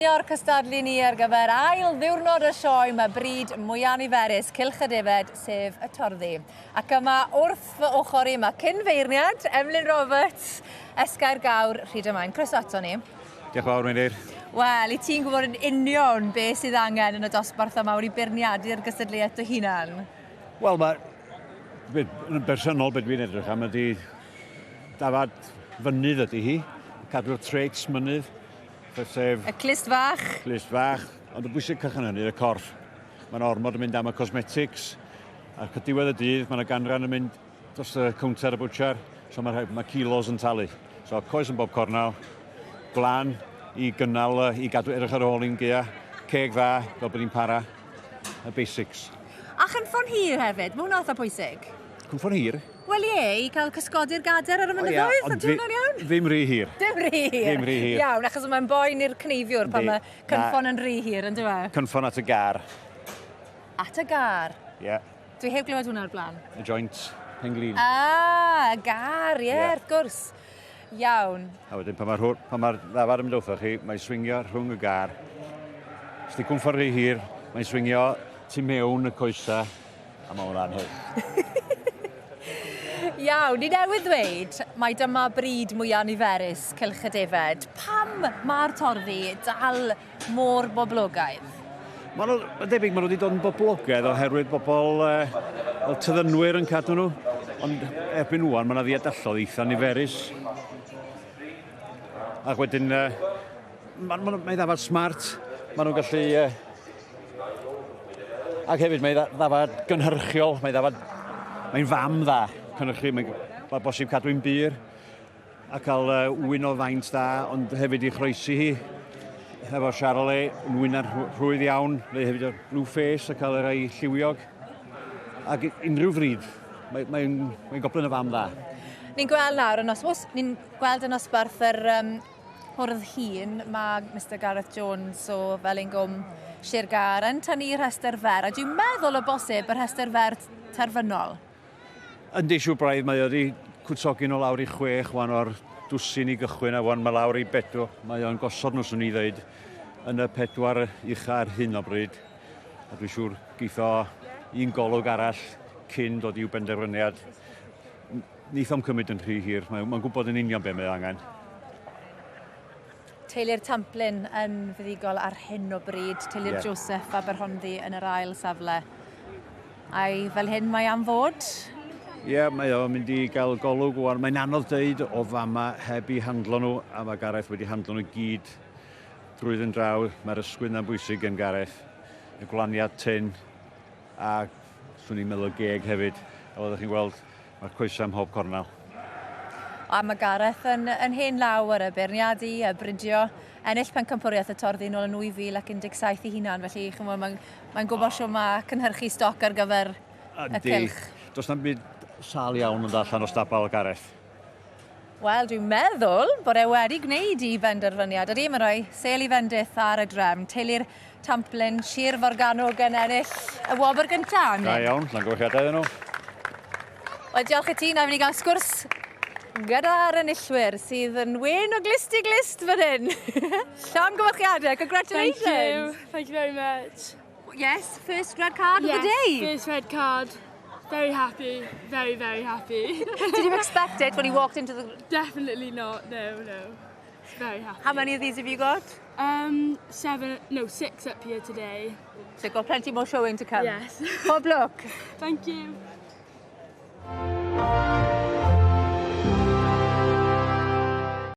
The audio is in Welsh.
O'r cystadlu ni ar gyfer ail ddiwrnod y sioe mae bryd mwyaf niferus Cylch y Defaid, sef y Torddu. Ac yma wrth fy ochr i mae cyn feirniad Emlyn Roberts, Esgair Gawr, Rhydymain. Croeso ato ni. Diolch yn fawr, Meinir. Wel, i ti'n gwybod yn union beth sydd angen yn y dosbarth yma wedi beirniadu'r gystadleuaeth dy hunan? Wel, mae... Yn bersonol, beth dwi'n edrych am ydy dafad fynydd ydy hi, cadw'r traits mynydd, Sef... Y clust fach. Clust fach, ond y bwysicach yn hynny, y corff. Mae'n ormod yn mynd am y cosmetics, ac y diwedd y dydd, mae'n ganran yn mynd dros y cownter y bwtsiar, so mae, mae kilos yn talu. So coes yn bob cornel, glan i gynnal, i gadw edrych ar ôl i'n gaea, ceg dda, fel bod ni'n para, y basics. A chynffon hir hefyd, mae hwnna eitha pwysig. Cynffon hir? Wel ie, i cael cysgodi'r gader ar y mynyddoedd, oh, yeah, hwnna'n iawn? Ddim rhy hir. Dim rhy hir. Ddim rhy hir. Iawn, achos mae'n boen i'r cneifiwr pan mae cynffon yn rhy hir, yn dyfa? Cynffon at y gar. At y gar? Ie. Yeah. Dwi heb glywed hwnna o'r blaen. Y joint penglin. Ah, y gar, ie, yeah, wrth gwrs. Iawn. A wedyn pan mae'r pan mae'r ddafad yn mynd wrthoch chi, mae'n swingio rhwng y gar. Os di cwmffon rhy hir, mae'n swingio tu mewn y coesa A mae hwnna'n hyn. Iawn, ni newydd ddweud mai dyma bryd mwyaf niferus Cylch y Defaid. Pam mae'r torddu dal mor boblogaidd? Maen nhw, mae'n debyg, maen nhw wedi dod yn boblogaidd oherwydd bobl fel tyddynwyr yn cadw nhw. Ond erbyn ŵan, mae yna ddiadallodd eitha niferus. Ac wedyn, mae'n ma, ma ddafad smart. Maen nhw'n gallu Ac hefyd mae ddafad gynhyrchiol, mae ddafad, mae'n fam dda cynhyrchu, mae'n ma bosib cadw'n bur a cael wyn o faint da, ond hefyd i chroesi hi efo Charolais yn wyna'n rhwydd iawn, neu hefyd y blue face a cael y rai lliwiog. Ac unrhyw fryd, mae'n mae, mae goblin y fam dda. Ni'n gweld nawr yn os, ni'n gweld yn osbarth yr um, Hwrdd hun, mae Mister Gareth Jones o Felin-gwm Sir Gâr yn tynnu rhestr fer, a dwi'n meddwl o bosib y rhestr fer terfynol. Yndi, siŵr braidd, mae o wedi cwtogi nhw lawr i chwech wan o'r dwsin i gychwyn, a wan mae lawr i bedw. Mae o'n gosod nhw, swn i ddeud, yn y pedwar ucha ar hyn o bryd. A dwi'n siŵr geith o un golwg arall cyn dod i'w benderfyniad. Neith o'm cymryd yn rhy hir, mae'n mae gwybod yn union be mae angen. Teulu'r Tamplin yn fuddugol ar hyn o bryd, teulu'r yeah. Joseph Aberhonddu yn yr ail safle. Ai fel hyn mae am fod? Ie, yeah, mae o'n mynd i gael golwg wan. Mae'n anodd deud o fama heb i handlo nhw, a mae Gareth wedi handlo nhw gyd drwyddyn draw. Mae'r ysgwydd na'n bwysig gen Gareth. Y gwlaniad tyn, a swn i'n meddwl y geg hefyd. A fel ydych chi'n gweld, Mae'r coesau ym mhob cornel. A mae Gareth yn, yn hen law ar y beirniadu, y bridio, ennill pencampwriaeth y Torddu nôl yn 2017 i hunan, felly chymod, mae'n mae gwybod oh. mae cynhyrchu stoc ar gyfer y cylch. Does na'm byd sal iawn yn allan o stabal Gareth. Wel, dwi'n meddwl bod e wedi gwneud i benderfyniad. Ydy, mae'n rhoi sêl i fendith ar y drefn. Teulu'r Tamplin, Sir Forgannwg yn ennill y wobr gyntaf. Da iawn, llongyfarchiadau iddyn nhw. Wel, diolch i ti. Na, i ni gael sgwrs gyda'r enillwyr sydd yn wên o glust i glust fan hyn. Llongyfarchiadau, congratulations. Thank you, thank you very much. Yes, first red card yes, of the day. First red card. Very happy, very, very happy. Did you expect it when you walked into the... Definitely not, no, no. Very happy. How many of these have you got? Seven, no, six up here today. So you've got plenty more showing to come? Yes. Pob lwc. Thank you.